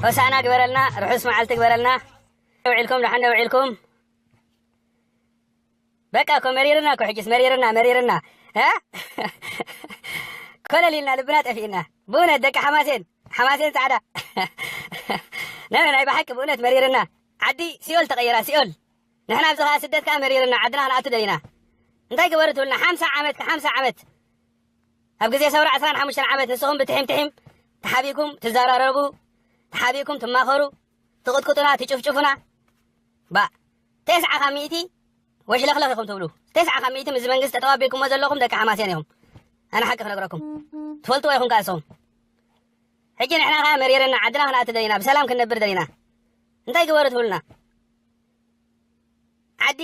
ሆሳዕና ግበረልና፣ ርሑስ መዓልቲ ግበረልና። ውዒልኩም ደሓን ውዒልኩም። በቃ እኮ መሪርና እኮ ሕጅስ መሪርና መሪርና እ? ኮለል ኢልና ልብና ጠፊእና። ብእውነት ደቂ ሓማሴን ሓማሴን ጻዕዳ ነነ ናይ ብሓቂ ብእውነት መሪርና። ዓዲ ሲኦል ተቐይራ ሲኦል። ንሕና ኣብዚ ኸዓ ስደት ከዓ መሪርና ዓድና ክንኣቱ ደሊና። እንታይ ግበሩ ትብልና ሓምሳ ዓመት ሓምሳ ዓመት ኣብ ግዜ ሰውራ ዕስራን ሓሙሽተን ዓመት ንስኹም ብትሒም ትሒም ተሓቢእኩም ትዘራረቡ፣ ተሓቢእኩም ትማኸሩ፣ ትቕጥቅጡና፣ ትጭፍጭፉና። ባ ተስዓ ካብ ሚእቲ ወሽለኽለኽ ኢኹም ትብሉ። ተስዓ ካብ ሚእቲ ምስ መንግስቲ ጠጠው ኣቢልኩሞ ዘለኹም ደቂ ሓማሴን ኢኹም። ኣነ ሓቂ ክነግረኩም ትፈልጥዎ ኢኹም ከኣ ንስኹም። ሕጂ ንሕና ከኣ መሪርና ዓድና ክንኣቱ ደሊና ብሰላም ክንነብር ደሊና። እንታይ ግበሩ ትብሉና? ዓዲ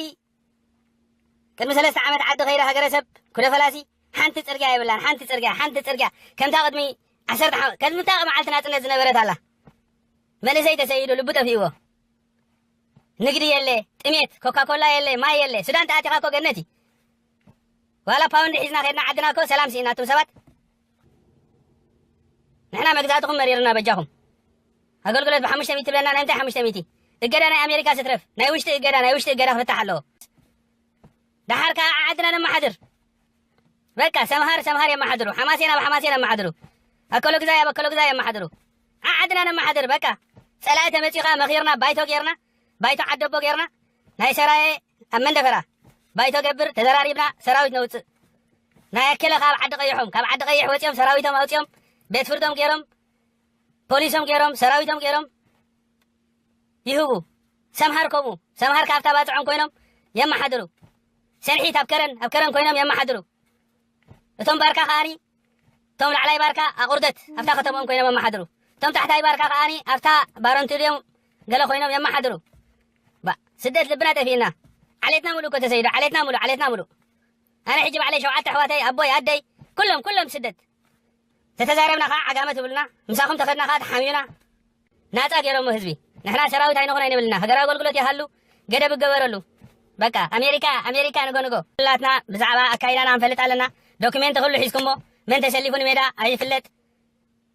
ቅድሚ ሰለስተ ዓመት ዓዲ ከይዳ ሃገረ ሰብ ኩደ ፈላሲ ሓንቲ ጽርግያ የብላን። ሓንቲ ጽርግያ ሓንቲ ጽርግያ ከምታ ቅድሚ ዓሰርተ ዓመት ከምታ መዓልቲ ናጽነት ዝነበረት ኣላ። መንእሰይ ተሰይዱ ልቡ ጠፊእዎ። ንግዲ የለ፣ ጥሜት፣ ኮካኮላ የለ፣ ማይ የለ። ሱዳን ተኣቲኻ እኮ ገነት እዩ። ዋላ ፓውንድ ሒዝና ከድና ዓድና እኮ ሰላም ስኢና። ኣቱም ሰባት ንሕና መግዛእትኹም መሪርና በጃኹም። ኣገልግሎት ብሓሙሽተ ሚእቲ ትብለና ናይ እንታይ ሓሙሽተ ሚእቲ? እገዳ ናይ ኣሜሪካ ስትረፍ ናይ ውሽጢ እገዳ ናይ ውሽጢ እገዳ ክፍታሕ ኣለዎ። ደሓር ከዓ ዓድና ነመሓድር። በቃ ሰምሃር ሰምሃር የመሓድሩ፣ ሓማሴን ኣብ ሓማሴን የመሓድሩ፣ ኣከሎ ግዛይ ኣብ ኣከሎ ግዛይ የመሓድሩ። ዓዓድና ነመሓድር በቃ። ጸላኢ ተመጺኡ ከዓ መኺርና ባይቶ ጌርና፣ ባይቶ ዓደቦ ጌርና፣ ናይ ሰራየ ኣብ መንደፈራ ባይቶ ገብር ተዘራሪብና ሰራዊት ነውጽእ። ናይ ኣከለ ካብ ዓዲ ቀይሖም፣ ካብ ዓዲ ቀይሕ ወጺኦም ሰራዊቶም ኣውጺኦም ቤት ፍርዶም ጌሮም፣ ፖሊሶም ጌሮም፣ ሰራዊቶም ጌሮም ይህቡ። ሰምሃር ከምኡ፣ ሰምሃር ካብታ ባጽዖም ኮይኖም የመሓድሩ። ሰንሒት ኣብ ከረን ኣብ ከረን ኮይኖም የመሓድሩ። እቶም ባርካ ከኣኒ እቶም ላዕላይ ባርካ ኣቑርደት ኣብታ ከተማኦም ኮይኖም ኣመሓድሩ። እቶም ታሕታይ ባርካ ከኣኒ ኣብታ ባረንቱ ድዮም ገለ ኮይኖም የመሓድሩ። ባ ስደት ልብና ጠፊእና። ዓሌትና ሙሉእ እኮ ተሰይዱ፣ ዓሌትና ሙሉእ፣ ዓሌትና ሙሉእ። ኣነ ሕጂ ባዕለይ ሸውዓተ ኣሕዋተይ ኣቦይ ኣደይ ኩሎም ኩሎም ስደት። ተተዛረብና ከዓ ዓጋመ ትብልና፣ ምሳኹም ተኸድና ከዓ ተሓሚምና። ናጻ ገይሮሞ ህዝቢ። ንሕና ሰራዊት ኣይንኹን ኣይንብልና። ሃገራዊ ኣገልግሎት ይሃሉ፣ ገደብ ይገበረሉ። በቃ ኣሜሪካ ኣሜሪካ ንጎ ንጎ። ኩላትና ብዛዕባ ኣካይዳና ንፈልጥ ኣለና። ዶክሜንት ኩሉ ሒዝኩሞ፣ መን ተሰሊፉ ንሜዳ ኣይፍለጥ።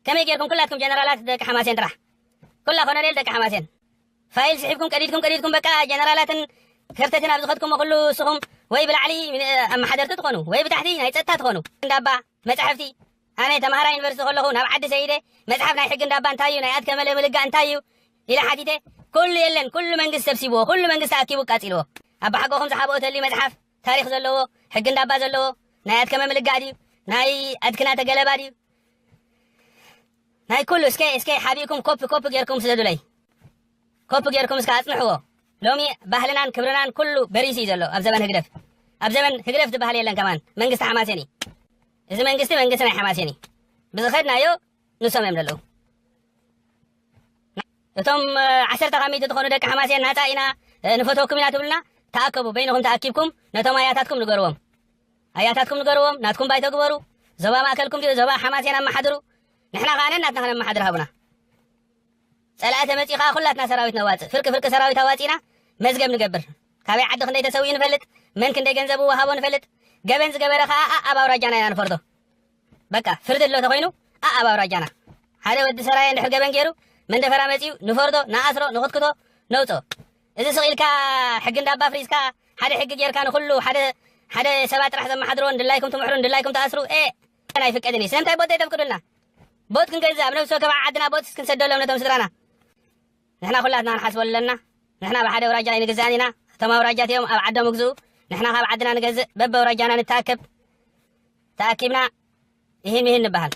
ከመይ ጌርኩም ኩላትኩም ጀነራላት ደቂ ሓማሴን ጥራሕ? ኩላ ኮሎኔል ደቂ ሓማሴን። ፋይል ስሒብኩም ቀዲድኩም ቀዲድኩም በቃ ጀነራላትን ከርተትን ኣብ ዝኸድኩሞ ኩሉ ንስኹም ወይ ብላዕሊ ኣመሓደርቲ ትኾኑ ወይ ብታሕቲ ናይ ጸጥታ ትኾኑ። እንዳባ መጻሕፍቲ ኣነ ተማሃራይ ዩኒቨርሲቲ ከለኹ ናብ ዓዲ ሰይደ መጽሓፍ ናይ ሕጊ እንዳባ እንታይ እዩ ናይ ኣድከመለ ምልጋ እንታይ እዩ ኢለ ሓቲተ። ኩሉ የለን፣ ኩሉ መንግስቲ ሰብሲብዎ፣ ኩሉ መንግስቲ ኣኪቡ ቃጺልዎ። ኣባ ሓጎኹም ዝሓብኦ ተልዩ መጽሓፍ ታሪኽ ዘለዎ ሕጊ እንዳባ ዘለዎ ናይ ኣድከመ ምልጋ ድዩ ናይ ኣድክና ተገለባ ድዩ ናይ ኩሉ እስከ እስከ ሓቢእኩም ኮፒ ኮፒ ጌርኩም ስደዱለይ። ኮፒ ጌርኩም እስከ ኣጽንሕዎ። ሎሚ ባህልናን ክብርናን ኩሉ በሪሱ እዩ ዘሎ ኣብ ዘመን ህግደፍ። ኣብ ዘመን ህግደፍ ዝበሃል የለን ከማን መንግስቲ ሓማሴን እዩ። እዚ መንግስቲ መንግስቲ ናይ ሓማሴን እዩ። ብዝኸድናዮ ንሶም እዮም ዘለዉ። እቶም እ፣ ዓሰርተ ካብ ሚእቲ ዝኾኑ ደቂ ሓማሴን ናጻ ኢና እ፣ ንፈትወኩም ኢና ትብልና ተኣከቡ። በይንኹም ተኣኪብኩም ነቶም ኣያታትኩም ንገርዎም። ኣያታትኩም ንገርዎም ናትኩም ባይቶ ግበሩ። ዞባ ማእከልኩም ድዩ ዞባ ሓማሴን ኣመሓድሩ። ንሕና ከኣ ነናትና ከነመሓድር ሃቡና። ጸላኢ ተመጺኡ ከኣ ኩላትና ሰራዊት ነዋጽእ። ፍርቂ ፍርቂ ሰራዊት ኣዋጺእና መዝገብ ንገብር። ካበይ ዓዲ ክንደይ ተሰዊኡ ንፈልጥ፣ መን ክንደይ ገንዘብ ወሃቦ ንፈልጥ። ገበን ዝገበረ ከኣ ኣኣብ ኣውራጃና ኢና ንፈርዶ። በቃ ፍርዲ ኣሎ ተኾይኑ ኣኣብ ኣውራጃና። ሓደ ወዲ ሰራየ እንድሕር ገበን ገይሩ መንደፈራ መጺኡ ንፈርዶ፣ ንኣስሮ፣ ንኽትክቶ፣ ነውጾ። እዚ ስቕ ኢልካ ሕጊ እንዳባ ፍሪዝካ ሓደ ሕጊ ጌርካ ንኹሉ ሓደ ሓደ ሰባት ጥራሕ ዘመሓድሮ ንድላይኩም ትምሕሩ ንድላይኩም ትኣስሩ ኤ ኣይፍቀድን እዩ። ስለምንታይ ቦት ዘይተፍቅዱልና? ቦት ክንገዝእ ኣብ ነብሲ ወከፍ ዓድና ቦት ክንሰደሎም ነቶም ስድራና። ንሕና ኩላትና ክንሓስበሉ ኣለና። ንሕና ብሓደ ኣውራጃ ኣይንግዛእን ኢና። እቶም ኣውራጃት እዮም ኣብ ዓዶም ይግዝኡ። ንሕና ካብ ዓድና ንገዝእ፣ በበ ኣውራጃና ንተኣከብ። ተኣኪብና ይህን ይህን ንበሃል።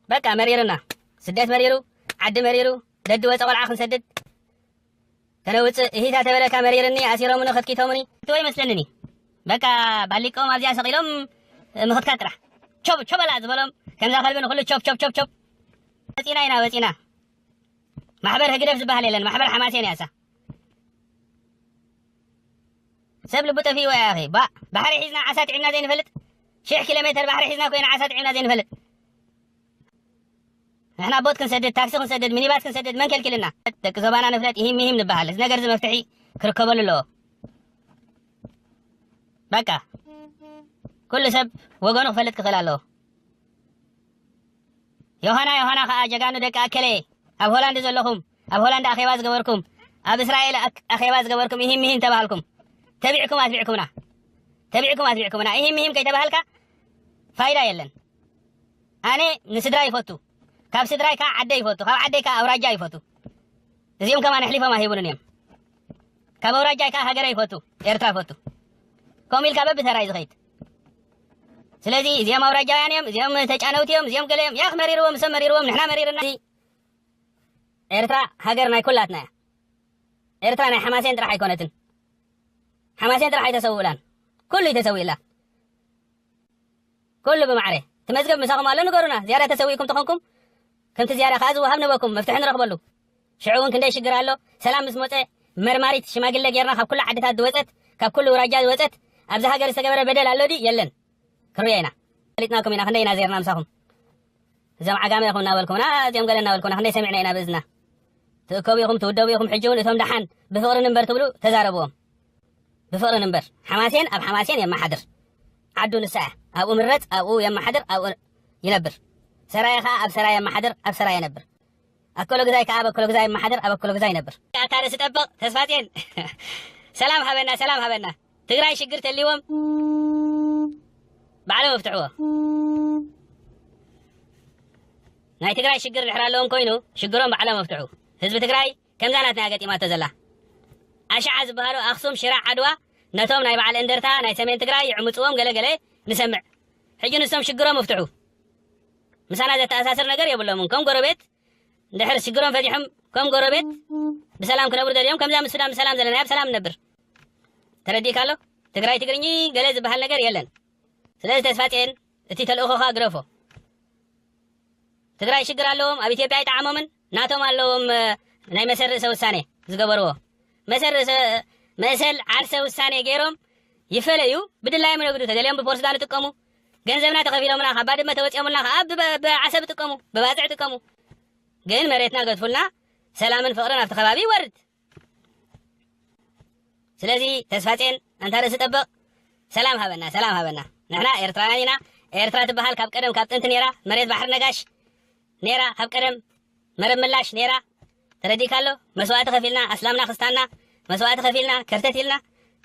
በቃ መሪርና። ስደት መሪሩ፣ ዓዲ መሪሩ፣ ደዲ ወፀ ቆልዓ ክንሰድድ ከነውፅእ እሂታ ተበለካ መሪርኒ ኣሲሮምኒ ከትኪቶምኒ ትወ ይመስለንኒ። በቃ ባሊቆም ኣብዚኣ ሰቂሎም ምኽትካት ጥራሕ። ቾብ ቾበላ ዝበሎም ከምዛ ከልቢ ንኩሉ ቾብ ቾብ ቾብ ቾብ። ወፂና ኢና ወፂና። ማሕበር ህግደፍ ዝበሃል የለን፣ ማሕበር ሓማሴን እያ እሳ። ሰብ ልቡ ጠፊእዎ እያ። ኣኺ ባ ባሕሪ ሒዝና ዓሳ ጥዒምና ዘይንፈልጥ፣ ሽሕ ኪሎ ሜተር ባሕሪ ሒዝና ኮይና ዓሳ ጥዒምና ዘይንፈልጥ። ንሕና ቦት ክንሰድድ፣ ታክሲ ክንሰድድ፣ ሚኒባስ ክንሰድድ መን ከልኪልና? ደቂ ዞባና ንፍለጥ፣ ይሂም ይሂም ንበሃል። እዚ ነገር እዚ መፍትሒ ክርከበሉ ኣለዎ። በቃ ኩሉ ሰብ ወገኑ ክፈልጥ ክኽእል ኣለዎ። ዮሃና ዮሃና ከኣ ጀጋኑ ደቂ ኣከለ ኣብ ሆላንድ ዘለኹም ኣብ ሆላንድ ኣኼባ ዝገበርኩም ኣብ እስራኤል ኣክ- ኣኼባ ዝገበርኩም ይሂም ይሂም ተባሃልኩም ተቢዕኩም ኣትቢዕኩምና ተቢዕኩም ኣትቢዕኩምና ይሂም ይሂም ከይተባሃልካ ፋይዳ የለን። ኣነ ንስድራ ይፈቱ ካብ ስድራይ ከዓ ዓደ ይፈቱ ካብ ዓደይ ከዓ ኣውራጃ ይፈቱ። እዚኦም ከማን ኣሕሊፎም ኣይህቡንን እዮም። ካብ ኣውራጃይ ከዓ ሃገረ ይፈቱ ኤርትራ ይፈቱ። ከምኡ ኢልካ በብተራ እዩ ዝኸይድ። ስለዚ እዚኦም ኣውራጃውያን እዮም እዚኦም ተጫነውቲ እዮም እዚኦም ገለ እዮም ያኽ መሪርዎም ሰብ መሪርዎም ንሕና መሪርና። ኤርትራ ሃገር ናይ ኩላትና እያ። ኤርትራ ናይ ሓማሴን ጥራሕ ኣይኮነትን። ሓማሴን ጥራሕ ኣይተሰውእላን። ኩሉ ይተሰውእላ። ኩሉ ብማዕረ እቲ መዝገብ ምሳኹም ኣሎ ንገሩና። ዝያዳ ተሰዊእኩም ተኾንኩም ከምቲ ዝያዳ ከዓ ዝወሃብ ንበኩም መፍትሒ ንረኽበሉ። ሽዑ እውን ክንደይ ሽግር ኣሎ። ሰላም ምስ መፀ መርማሪት ሽማግለ ጌርና ካብ ኩሉ ዓድታት ዝወፀት ካብ ኩሉ ውራጃ ዝወፀት ኣብዚ ሃገር ዝተገበረ በደል ኣሎ ድዩ የለን። ክርዮ ኢና ፈሊጥናኩም ኢና ክንደይ ኢና ዜርና ምሳኹም። እዞም ዓጋመ ኢኹም እናበልኩምና እዚኦም ገለ እናበልኩምና ክንደይ ሰሚዕና ኢና ብእዝና። ትእከቡ ኢኹም ትውደቡ ኢኹም ሕጂ እውን እቶም ደሓን ብፍቕሪ ንንበር ትብሉ ተዛረብዎም። ብፍቕሪ ንንበር ሓማሴን ኣብ ሓማሴን የመሓድር። ዓዱ ንሳ እያ ኣብኡ ምረፅ ኣብኡ የመሓድር ኣብኡ ይነብር። ሰራየ ከዓ ኣብ ሰራየ የመሓድር ኣብ ሰራየ የነብር። ኣከሎ ግዛይ ከዓ ኣብ ኣከሎ ግዛይ የመሓድር ኣብ ኣከሎ ግዛይ ይነብር። ኣታ ርእሲ ጠበቕ ተስፋጼን ሰላም ሃበና ሰላም ሃበና። ትግራይ ሽግር ተልዎም ባዕሎም ኣፍትሕዎ። ናይ ትግራይ ሽግር ድሕር ኣለዎም ኮይኑ ሽግሮም ባዕሎም ኣፍትሑ። ህዝቢ ትግራይ ከምዛ ናትና ገጢማቶ ዘላ ኣሽዓ ዝበሃሉ ኣክሱም ሽረ ዓድዋ ነቶም ናይ በዓል እንደርታ ናይ ሰሜን ትግራይ ይዕምፅዎም ገለገለ ንሰምዕ። ሕጂ ንሶም ሽግሮም ኣፍትሑ። ምሳና ዘተኣሳስር ነገር የብሎምን ከም ጎረቤት እንድሕር ሽግሮም ፈቲሖም ከም ጎረቤት ብሰላም ክነብሩ ደልዮም ከምዛ ምስ ሱዳን ብሰላም ዘለና ኣብ ሰላም ንነብር። ተረዲእካ ኣሎ። ትግራይ ትግርኚ ገለ ዝበሃል ነገር የለን። ስለዚ ተስፋ ፅየን እቲ ተልእኾኻ ግረፎ። ትግራይ ሽግር ኣለዎም ኣብ ኢትዮጵያ ኣይጠዓሞምን ናቶም ኣለዎም። ናይ መሰል ርእሰ ውሳኔ ዝገበርዎ መሰል ርእሰ መሰል ዓርሰ ውሳኔ ገይሮም ይፈለዩ። ብድላዮም ይነግዱ ተደልዮም ብፖርስዳን ይጥቀሙ። ገንዘብና ተኸፊሎምና ካብ ባድመ ተወፂኦምልና ከዓ ብዓሰብ ይጥቀሙ ብባፅዕ ይጥቀሙ። ግን መሬትና ገድፉልና ሰላምን ፍቕርን ኣብቲ ከባቢ ይወርድ። ስለዚ ተስፋጼን ኣንታ ርእሲ ጠበቕ ሰላም ሃበና ሰላም ሃበና። ንሕና ኤርትራውያን ኢና። ኤርትራ ትበሃል ካብ ቀደም ካብ ጥንቲ ነይራ መሬት ባሕሪ ነጋሽ ነይራ ካብ ቀደም መረብ ምላሽ ነይራ። ተረዲእካ ኣሎ። መስዋእቲ ከፊልና ኣስላምና ክስታንና መስዋእቲ ከፊልና ከርተት ኢልና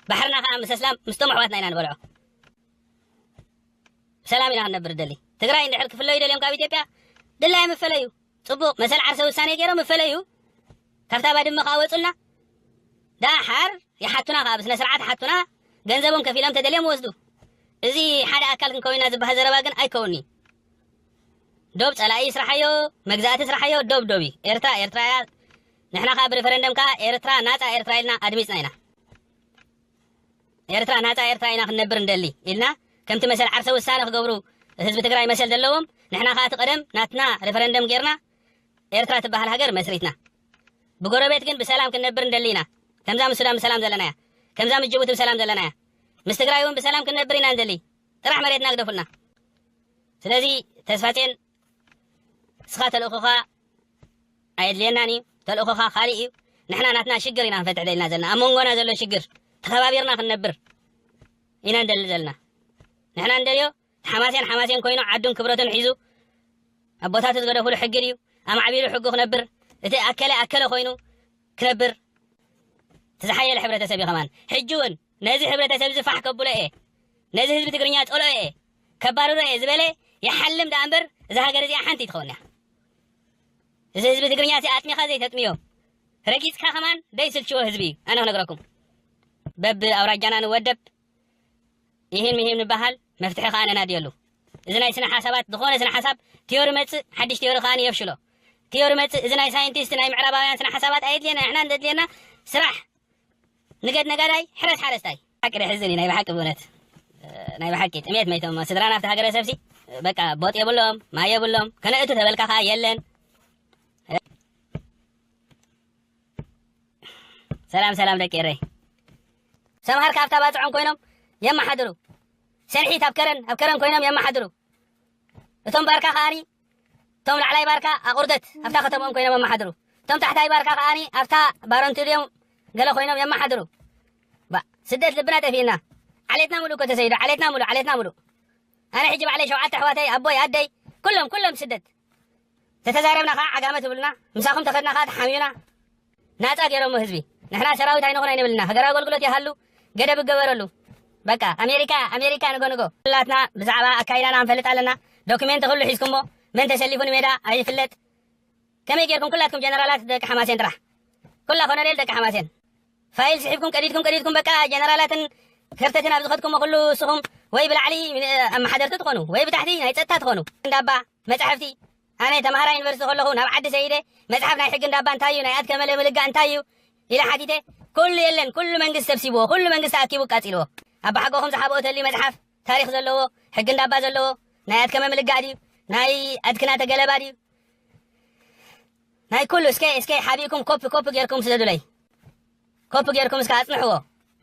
ባሕርና ከዓ ምስ ኣስላም ምስቶም ኣሕዋትና ኢና ንበልዖ። ብሰላም ኢና ክንነብር ደሊ። ትግራይ እንድሕር ክፍለዩ ደልዮም ካብ ኢትዮጵያ ድላዮም ይፈለዩ። ፅቡቕ መሰል ዓርሰ ውሳኔ ገይሮም ይፈለዩ። ካብታ ባድመ ከዓ ወፁልና። ዳሓር ይሓቱና ከዓ ብስነ ስርዓት ሓቱና። ገንዘቦም ከፊሎም ተደልዮም ወስዱ። እዚ ሓደ ኣካል ክንከውን ኢና ዝበሃል ዘረባ ግን ኣይከውንኒ። ዶብ ፀላኢ ስራሓዮ መግዛእቲ ስራሓዮ ዶብ ዶብ እዩ። ኤርትራ ኤርትራ እያ። ንሕና ከዓ ብሪፈረንደም ከዓ ኤርትራ ናፃ ኤርትራ ኢልና ኣድሚፅና ኢና። ኤርትራ ናፃ ኤርትራ ኢና ክንነብር እንደሊ ኢልና ከምቲ መሰል ዓርሰ ውሳነ ክገብሩ ህዝቢ ትግራይ መሰል ዘለዎም ንሕና ከዓ እቲ ቀደም ናትና ሪፈረንደም ጌርና ኤርትራ ትበሃል ሃገር መስሪትና። ብጎረቤት ግን ብሰላም ክንነብር እንደሊ ኢና። ከምዛ ምስ ሱዳን ብሰላም ዘለና እያ። ከምዛ ምስ ጅቡቲ ብሰላም ዘለና እያ። ምስ ትግራይ እውን ብሰላም ክንነብር ኢና እንደሊ። ጥራሕ መሬትና ግደፉልና። ስለዚ ተስፋጼን እስኻ ተልእኾኻ ኣየድልየናን እዩ። ተልእኾኻ ካሊእ እዩ። ንሕና ናትና ሽግር ኢና ክንፈትሕ ደልና ዘለና ኣብ መንጎና ዘሎ ሽግር ተኸባቢርና ክንነብር ኢና ንደሊ ዘለና። ንሕና እንደልዮ ሓማሴን ሓማሴን ኮይኑ ዓዱን ክብረቱን ሒዙ ኣቦታቱ ዝገደፉሉ ሕጊ ድዩ ኣማዕቢሉ ሕጉ ክነብር እቲ ኣከለ ኣከለ ኮይኑ ክነብር እቲ ዝሓየለ ሕብረተሰብ እዩ ከማን። ሕጂ እውን ነዚ ሕብረተሰብ እዚ ፋሕ ከብሎ እየ፣ ነዚ ህዝቢ ትግርኛ ጸልኦ እየ፣ ከባርሮ እየ ዝበለ ይሓልም ደኣ እምበር እዛ ሃገር እዚኣ ሓንቲ ትኸውን እያ። እዚ ህዝቢ ትግርኛ እዚ ኣጥሚኻ ዘይተጥምዮ ረጊጽካ ከማን ደይስልችዎ ህዝቢ እዩ። ኣነ ክነግረኩም በብ ኣውራጃና ንወደብ ይህን ምሂም ንበሃል መፍትሒ ከዓ ነናድየሉ። እዚ ናይ ስነ ሓሳባት ዝኾነ ስነ ሓሳብ ቲዮሪ መፅእ ሓድሽ ቲዮሪ ከዓ የፍሽሎ። ቲዮሪ መፅእ እዚ ናይ ሳይንቲስት ናይ ምዕራባውያን ስነ ሓሳባት ኣየድልየና ንሕና እንደድልየና ስራሕ ንገድ ነጋዳይ ሕረስ ሓረስታይ። ሓቂ ደሕዝን እዩ ናይ ብሓቂ ብእውነት ናይ ብሓቂ ጥሜት መይቶም ስድራና ኣብቲ ሃገረ ሰብሲ በቃ ቦጥ የብሎም ማይ የብሎም ከነእቱ ተበልካ ከዓ የለን። ሰላም ሰላም ደቂ ኤረይ ሰምሃር ካብታ ባፅዖም ኮይኖም የመሓድሩ ሰንሒት ኣብ ከረን ኣብ ከረን ኮይኖም የመሓድሩ። እቶም ባርካ ከዓኒ እቶም ላዕላይ ባርካ ኣቑርደት ኣብታ ከተምኦም ኮይኖም የመሓድሩ። እቶም ታሕታይ ባርካ ከዓኒ ኣብታ ባረንቱ ድዮም ገለ ኮይኖም የመሓድሩ። ባ ስደት ልብና ጠፊእና። ዓሌትና ሙሉእ እኮ ተሰይዱ ዓሌትና ሙሉእ ዓሌትና ሙሉእ። ኣነ ሕጂ ባዕለይ ሸውዓተ ኣሕዋተይ ኣቦይ ኣደይ ኩሎም ኩሎም ስደት ተተዛረብና ከዓ ዓጋመ ትብሉና፣ ምሳኹም ተኸድና ከዓ ትሓምዩና። ናፃ ገይሮሞ ህዝቢ። ንሕና ሰራዊት ኣይንኾን ኣይንብልና። ሃገራዊ ኣገልግሎት ይሃሉ፣ ገደብ ይገበረሉ። በቃ ኣሜሪካ፣ ኣሜሪካ ንጎ ንጎ። ኩላትና ብዛዕባ ኣካይዳና ንፈልጥ ኣለና። ዶክሜንት ኩሉ ሒዝኩሞ፣ መን ተሰሊፉ ንሜዳ ኣይፍለጥ። ከመይ ጌርኩም ኩላትኩም ጀነራላት ደቂ ሓማሴን ጥራሕ? ኩላ ኮሎኔል ደቂ ሓማሴን። ፋይል ስሒብኩም ቀዲድኩም ቀዲድኩም በቃ ጀነራላትን ከርተትን ኣብ ዝኸድኩሞ ኩሉ ንስኹም ወይ ብላዕሊ ኣመሓደርቲ ትኾኑ ወይ ብታሕቲ ናይ ጸጥታ ትኾኑ። እንዳባ መጻሕፍቲ ኣነ ተማሃራይ ዩኒቨርሲቲ ከለኹ ናብ ዓዲ ሰይደ መጽሓፍ ናይ ሕጊ እንዳባ እንታይ እዩ ናይ ኣትከመለ ምልጋ እንታይ እዩ ኢለ ሓቲተ ኩሉ የለን ኩሉ መንግስቲ ሰብሲብዎ ኩሉ መንግስቲ ኣኪቡ ቃጺልዎ። ኣባሓጎኹም ዝሓብኦ ተልዩ መጽሓፍ ታሪኽ ዘለዎ ሕጊ እንዳባ ዘለዎ ናይ ኣትከመ ምልጋ ድዩ ናይ ኣትክና ተገለባ ድዩ ናይ ኩሉ እስከ እስከ ሓቢእኩም ኮፒ ኮፒ ጌርኩም ስደዱለይ። ኮፒ ጌርኩም እስከ ኣጽንሕዎ።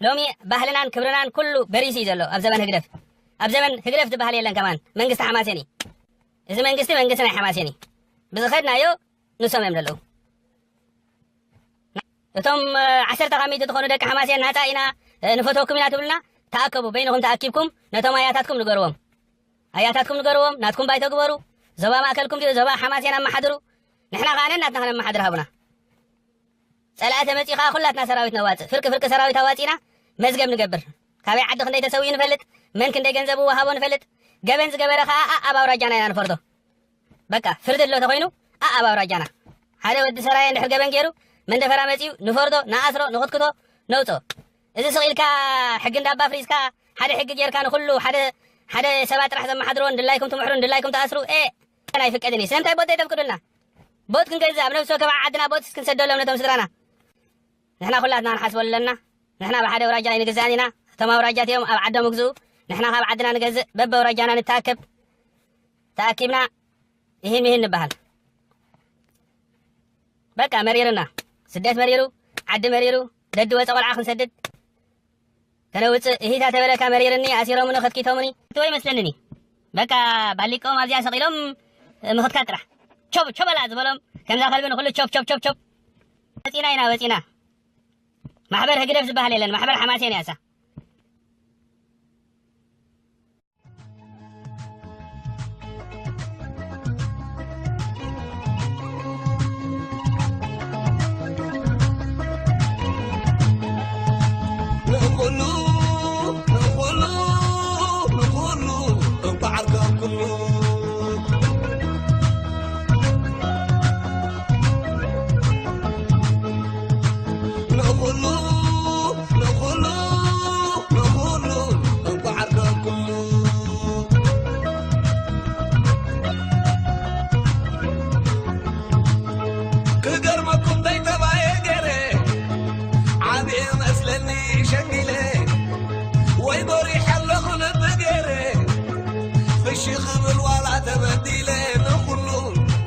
ሎሚ ባህልናን ክብርናን ኩሉ በሪሱ እዩ ዘሎ ኣብ ዘመን ህግደፍ። ኣብ ዘመን ህግደፍ ዝበሃል የለን ከማን መንግስቲ ሓማሴን እዩ። እዚ መንግስቲ መንግስቲ ናይ ሓማሴን እዩ። ብዝኸድናዮ ንሶም እዮም ዘለዉ። እቶም እ፣ ዓሰርተ ካብ ሚእቲ ትኾኑ ደቂ ሓማሴን ናጻ ኢና እ፣ ንፈትወኩም ኢና ትብሉና ተኣከቡ። በይንኹም ተኣኪብኩም ነቶም ኣያታትኩም ንገርዎም። ኣያታትኩም ንገርዎም፣ ናትኩም ባይቶ ግበሩ። ዞባ ማእከልኩም ድዩ ዞባ ሓማሴን ኣመሓድሩ። ንሕና ከኣ ነናትና ከነመሓድር ሃቡና። ጸላኢ ተመጺኡ ከኣ ኩላትና ሰራዊት ነዋጽእ። ፍርቂ ፍርቂ ሰራዊት ኣዋጺእና መዝገብ ንገብር። ካበይ ዓዲ ክንደይ ተሰዊኡ ንፈልጥ፣ መን ክንደይ ገንዘብ ወሃቦ ንፈልጥ። ገበን ዝገበረ ከኣ ኣኣብ ኣውራጃና ኢና ንፈርዶ። በቃ ፍርዲ ኣሎ ተኾይኑ ኣኣብ ኣውራጃና። ሓደ ወዲ ሰራየ እንድሕር ገበን ገይሩ መንደፈራ መጺኡ ንፈርዶ፣ ንኣስሮ፣ ንኽትክቶ፣ ነውጾ። እዚ ስቕ ኢልካ ሕጊ እንዳባ ኣፍሪስካ ሓደ ሕጊ ጌርካ ንኹሉ ሓደ ሓደ ሰባት ጥራሕ ዘመሓድሮ ንድላይኩም ትምሕሩ ንድላይኩም ትኣስሩ ኤ ኣይፍቀድን እዩ። ስለምንታይ ቦት ዘይተፍቅዱልና? ቦት ክንገዝእ ኣብ ነፍሲ ወከፍ ዓድና ቦት ክንሰደሎም ነቶም ስድራና። ንሕና ኩላትና ንሓስበሉ ኣለና። ንሕና ብሓደ ኣውራጃ ኣይንግዛእን ኢና። እቶም ኣውራጃ እቲኦም ኣብ ዓዶም ይግዝኡ። ንሕና ካብ ዓድና ንገዝእ በቢ ኣውራጃና ንተኣከብ። ተኣኪብና ይህን ይህን ንበሃል። በቃ መሪርና። ስደት መሪሩ፣ ዓዲ መሪሩ፣ ደዲ ወፀ ቆልዓ ክንሰድድ ከነውፅእ እሂታ ተበለካ መሪርኒ ኣሲሮምኒ ከትኪቶምኒ ትወ ይመስለንኒ። በቃ ባሊቆም ኣብዚኣ ሰቒሎም ምኽትካት ጥራሕ። ቾብ ቾበላ ዝበሎም ከምዛ ከልቢ ንኹሉ ቾብ ቾብ ቾብ ቾብ። ወፂና ኢና ወፂና። ማሕበር ህግደፍ ዝበሃል የለን ማሕበር ሓማሴን እያ እሳ። ንኹሉ ንኹሉ ንኹሉ እንኳዕ ዓርከብ ኩሉ ንኹሉ ንኹሉ ንኹሉ እንኳዕ ዓርከብ ኩሉ ክገርመኩም ደይተባየ ገይረ ዓብየ መስለኒ ሸንጊለ ወይ ጎሪሐ ኣለኹ ልቢ ገይረ ፍሺ ክብል ዋላ ተበዲለ ንኹሉ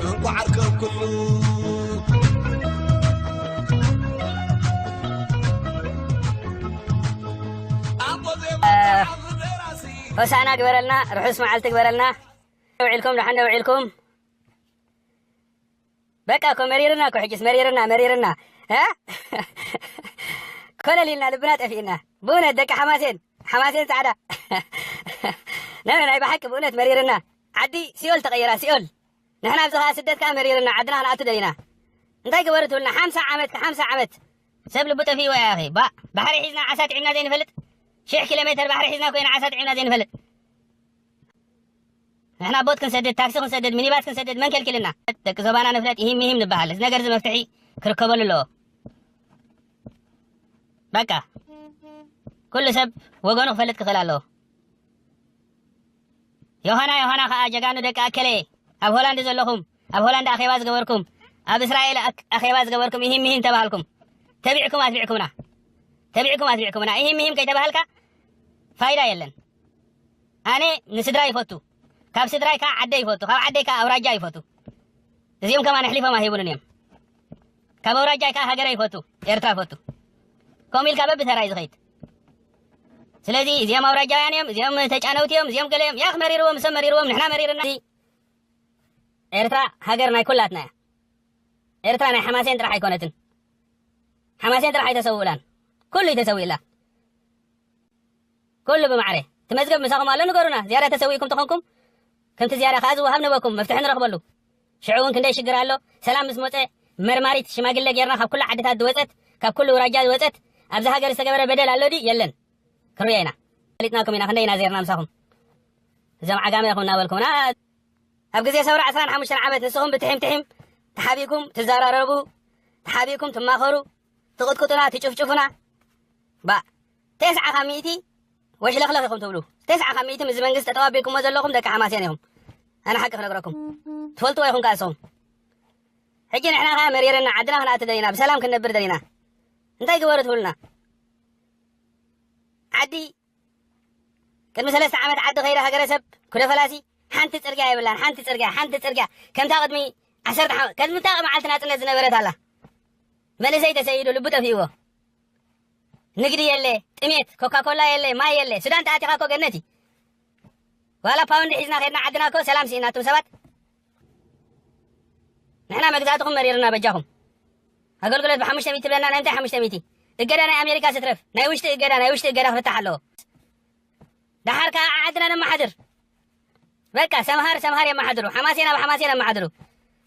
እንኳዕ ዓርከብ ኩሉ ኣቦ ዜማ ጸሓፊ ደራሲ ሆሳዕና ግበረልና፣ ርሑስ መዓልቲ ግበረልና። ውዒልኩም ደሓን ዶ ውዒልኩም? በቃ እኮ መሪርና እኮ ሕጅስ መሪርና መሪርና እ? ኮለል ኢልና ልብና ጠፊእና ብእውነት ደቂ ሓማሴን ሓማሴን ጻዕዳ ነነ ናይ ብሓቂ ብእውነት መሪርና ዓዲ ሲኦል ተቐይራ ሲኦል ንሕና ኣብዚ ኸዓ ስደት ከዓ መሪርና ዓድና ክንኣቱ ደሊና እንታይ ግበሩ ትብልና ሓምሳ ዓመት ሓምሳ ዓመት ሰብ ልቡ ጠፊእዎ ያኺ ባእ ባሕሪ ሒዝና ዓሳ ጥዒምና ዘይንፈልጥ ሽሕ ኪሎ ሜተር ባሕሪ ሒዝና ኮይና ዓሳ ጥዒምና ዘይንፈልጥ ንሕና ቦት ክንሰድድ ታክሲ ክንሰድድ ሚኒባስ ክንሰድድ መን ከልኪልና ደቂ ዞባና ንፍለጥ ይሂም ይሂም ንበሃል እዚ ነገር እዚ መፍትሒ ክርከበሉ ኣለዎ በቃ ኩሉ ሰብ ወገኑ ክፈልጥ ክኽእል ኣለዎ ዮሃና ዮሃና ከኣ ጀጋኑ ደቂ ኣከለ ኣብ ሆላንድ ዘለኹም ኣብ ሆላንድ ኣኼባ ዝገበርኩም ኣብ እስራኤል ኣክ- ኣኼባ ዝገበርኩም ይሂም ይሂም ተባሃልኩም ተቢዕኩም ኣትቢዕኩምና ተቢዕኩም ኣትቢዕኩምና ይሂም ይሂም ከይተባሃልካ ፋይዳ የለን ኣነ ንስድራ ይፈቱ ካብ ስድራይ ከዓ ዓደ ይፈቱ ካብ ዓደይ ከዓ ኣውራጃ ይፈቱ እዚኦም ከማን ኣሕሊፎም ኣይህቡንን እዮም ካብ ኣውራጃይ ከዓ ሃገረ ይፈቱ ኤርትራ ይፈቱ ከምኡ ኢልካ በብተራ እዩ ዝኸይድ ስለዚ እዚኦም ኣውራጃውያን እዮም እዚኦም ተጫነውቲ እዮም እዚኦም ገለ እዮም ያኽ መሪርዎም ሰብ መሪርዎም ንሕና መሪርና ኤርትራ ሃገር ናይ ኩላትና እያ ኤርትራ ናይ ሓማሴን ጥራሕ ኣይኮነትን ሓማሴን ጥራሕ ኣይተሰውእላን ኩሉ እዩ ተሰዊእላ ኩሉ ብማዕረ እቲ መዝገብ ምሳኹም ኣሎ ንገሩና ዝያዳ ተሰዊእኩም ተኾንኩም ከምቲ ዝያዳ ከዓ ዝወሃብ ንበኩም መፍትሒ ንረኽበሉ ሽዑ እውን ክንደይ ሽግር ኣሎ። ሰላም ምስ መጸ መርማሪት ሽማግለ ጌርና ካብ ኩሉ ዓድታት ዝወጸት፣ ካብ ኩሉ ውራጃ ዝወጸት፣ ኣብዚ ሃገር ዝተገበረ በደል ኣሎ ድዩ? የለን። ክርዮ ኢና። ፈሊጥናኩም ኢና፣ ክንደይ ኢና ዜርና ምሳኹም። እዞም ዓጋመ ኢኹም እናበልኩምና። ኣብ ግዜ ሰውራ ዕስራን ሓሙሽተን ዓመት ንስኹም ብትሒም ትሒም ተሓቢኩም ትዘራረቡ፣ ተሓቢኩም ትማኸሩ፣ ትቕጥቅጡና፣ ትጭፍጭፉና። ባ፣ ተስዓ ካብ ሚእቲ ወሽለኽለኽ ኢኹም ትብሉ። ተስዓ ካብ ሚእቲ ምስ መንግስቲ ተጠባቢኩሞ ዘለኹም ደቂ ሓማሴን ኢኹም። ኣነ ሓቂ ክነግረኩም። ትፈልጥዎ ኢኹም ከኣ ንስኹም። ሕጂ ንሕና ከኣ መሪርና ዓድና ክንኣቱ ደሊና፣ ብሰላም ክንነብር ደሊና። እንታይ ግበሩ ትብሉና? ዓዲ ቅድሚ ሰለስተ ዓመት ዓዲ ከይደ ሃገረሰብ ኩደ ፈላሲ ሓንቲ ጽርግያ የብላን። ሓንቲ ጽርግያ፣ ሓንቲ ጽርግያ ከምታ ቅድሚ ዓሰርተ ዓመት፣ ከምታ መዓልቲ ናጽነት ዝነበረት ኣላ። መንእሰይ ተሰይዱ፣ ልቡ ጠፊእዎ። ንግዲ የለ፣ ጥሜት፣ ኮካኮላ የለ፣ ማይ የለ። ሱዳን ተኣቲኻ እኮ ገነት እዩ። ዋላ ፓውንድ ሒዝና ከድና ዓድና እኮ ሰላም ስኢና። ኣቱም ሰባት፣ ንሕና መግዛእትኹም መሪርና። በጃኹም፣ ኣገልግሎት ብሓሙሽተ ሚእቲ ትብለና፣ ናይ እንታይ ሓሙሽተ ሚእቲ? እገዳ ናይ ኣሜሪካ ስትረፍ፣ ናይ ውሽጢ እገዳ፣ ናይ ውሽጢ እገዳ ክፍታሕ ኣለዎ። ደሓር ከኣ ዓዓድና ነመሓድር። በቃ ሰምሃር ሰምሃር የመሓድሩ፣ ሓማሴን ኣብ ሓማሴን የመሓድሩ፣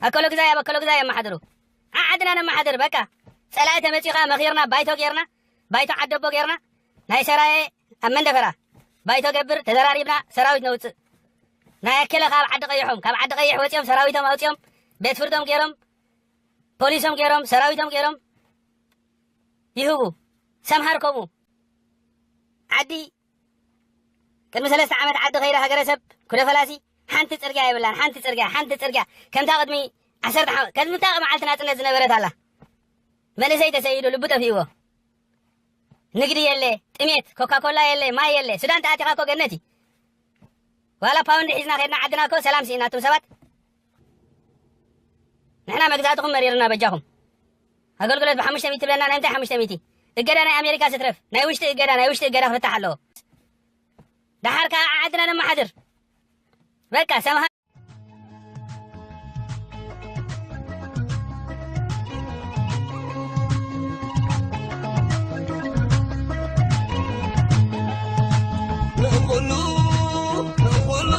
ኣከሎ ግዛይ ኣብ ኣከሎ ግዛይ የመሓድሩ። ዓዓድና ነመሓድር። በቃ ጸላኢ ተመጺኻ መኺርና፣ ባይቶ ጌርና፣ ባይቶ ዓደቦ ጌርና፣ ናይ ሰራየ ኣብ መንደፈራ ባይቶ ገብር፣ ተዘራሪብና ሰራዊት ነውጽእ። ናይ ኣከለ ካብ ዓዲ ቀይሖም፣ ካብ ዓዲ ቀይሕ ወጺኦም ሰራዊቶም ኣውጺኦም፣ ቤት ፍርዶም ጌሮም፣ ፖሊሶም ጌሮም፣ ሰራዊቶም ጌሮም ይህቡ። ሰምሃር ከምኡ። ዓዲ ቅድሚ ሰለስተ ዓመት ዓዲ ከይደ ሃገረሰብ ኩደ ፈላሲ ሓንቲ ጽርግያ የብላን። ሓንቲ ጽርግያ፣ ሓንቲ ጽርግያ ከምታ ቅድሚ ዓሰርተ ዓመት፣ ከምታ መዓልቲ ናጽነት ዝነበረት ኣላ። መንእሰይ ተሰይዱ፣ ልቡ ጠፊእዎ። ንግዲ የለ፣ ጥሜት፣ ኮካኮላ የለ፣ ማይ የለ። ሱዳን ተኣቲኻ እኮ ገነት እዩ። ዋላ ፓውንድ ሒዝና ከድና ዓድና እኮ ሰላም ስኢና። ኣቱም ሰባት፣ ንሕና መግዛእትኹም መሪርና። በጃኹም፣ ኣገልግሎት ብሓሙሽተ ሚእቲ ትብለና፣ ናይ እንታይ ሓሙሽተ ሚእቲ? እገዳ ናይ ኣሜሪካ ስትረፍ፣ ናይ ውሽጢ እገዳ፣ ናይ ውሽጢ እገዳ ክፍታሕ ኣለዎ። ደሓር ከኣ ዓዓድና ነመሓድር። በቃ ሰምሃ ንኹሉ፣ ንኹሉ፣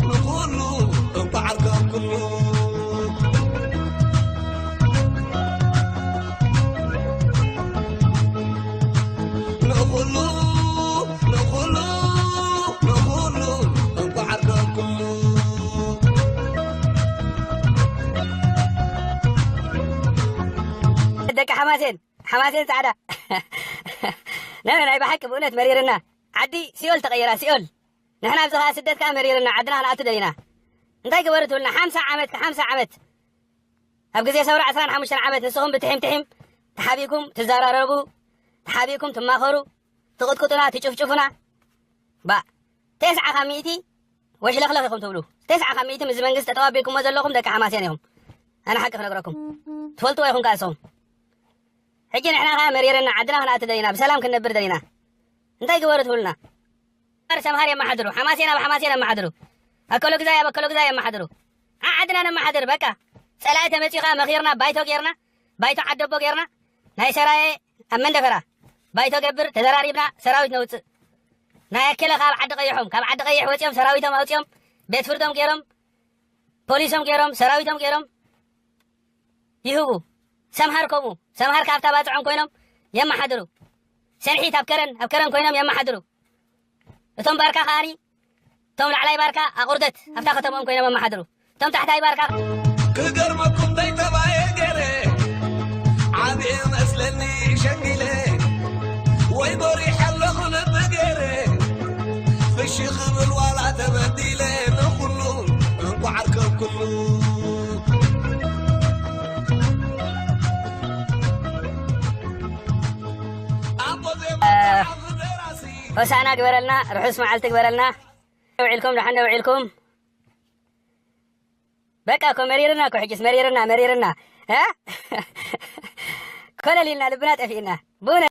ንኹሉ፣ እምበዓር ካብ ኩሉ። ንኹሉ፣ ንኹሉ፣ ንኹሉ፣ እምበዓር ካብ ኩሉ። ደቂ ሓማሴን፣ ሓማሴን ጻዕዳ። ናይ፣ ናይ ብሓቂ ብእውነት መሪርና። ዓዲ ሲኦል ተቐይራ፣ ሲኦል። ንሕና ኣብዚ ኸኣ ስደት ከኣ መሪርና፣ ዓድና ክንኣቱ ደሊና። እንታይ ግበሩ ትብልና? ሓምሳ ዓመት፣ ሓምሳ ዓመት። ኣብ ግዜ ሰውራ ዕስራን ሓሙሽተን ዓመት ንስኹም ብትሒም ትሒም ተሓቢኩም ትዘራረቡ፣ ተሓቢኩም ትማኸሩ፣ ትቕጥቅጡና፣ ትጭፍጭፉና። ባ፣ ተስዓ ካብ ሚእቲ ወሽለኽለኽ ኢኹም ትብሉ። ተስዓ ካብ ሚእቲ ምስ መንግስቲ ተጠባቢኩሞ ዘለኹም ደቂ ሓማሴን ኢኹም። ኣነ ሓቂ ክነግረኩም። ትፈልጥዎ ኢኹም ከኣ ንስኹም። ሕጂ ንሕና ከኣ መሪርና፣ ዓድና ክንኣቱ ደሊና፣ ብሰላም ክንነብር ደሊና። እንታይ ግበሩ ትብሉና? ሰምሃር ሰምሃር የመሓድሩ፣ ሓማሴን ኣብ ሓማሴን የመሓድሩ፣ ኣከሎ ግዛይ ኣብ ኣከሎ ግዛይ የመሓድሩ። ዓዓድና ነመሓድር። በቃ ጸላኢ ተመጺኻ መኺርና፣ ባይቶ ጌርና፣ ባይቶ ዓደቦ ጌርና፣ ናይ ሰራየ ኣብ መንደፈራ ባይቶ ገብር፣ ተዘራሪብና ሰራዊት ነውጽእ። ናይ ኣከለ ካብ ዓዲ ቀይሖም፣ ካብ ዓዲ ቀይሕ ወጺኦም ሰራዊቶም ኣውጺኦም፣ ቤት ፍርዶም ጌሮም፣ ፖሊሶም ጌሮም፣ ሰራዊቶም ጌሮም ይህቡ። ሰምሃር ከምኡ፣ ሰምሃር ካብታ ባጽዖም ኮይኖም የመሓድሩ። ሰንሒት ኣብ ከረን፣ ኣብ ከረን ኮይኖም የመሓድሩ። እቶም ባርካ ከኣኒ፣ እቶም ላዕላይ ባርካ ኣቑርደት ኣብታ ከተማኦም ኮይኖም የመሓድሩ። እቶም ታሕታይ ባርካ ክገርመኩም ደይተባየ ገይረ፣ ዓብየ መስለኒ ሸንጊለ፣ ወይ ጎሪሐ ኣለኹ ልቢ ገይረ፣ ፍሽኽ ብል ዋላ ተበዲለ፣ ንኹሉ እንቋዕ ኣርከብኩሉ። ኣቦ ዜማ እ፣ ደራሲ። ሆሳዕና ግበረልና፣ ርሑስ መዓልቲ ግበረልና። ውዒልኩም፣ ደሓን ዶ ውዒልኩም? በቃ እኮ መሪርና እኮ፣ ሕጅስ መሪርና፣ መሪርና። እ? ኮለል ኢልና፣ ልብና ጠፊእና። ብእውነት።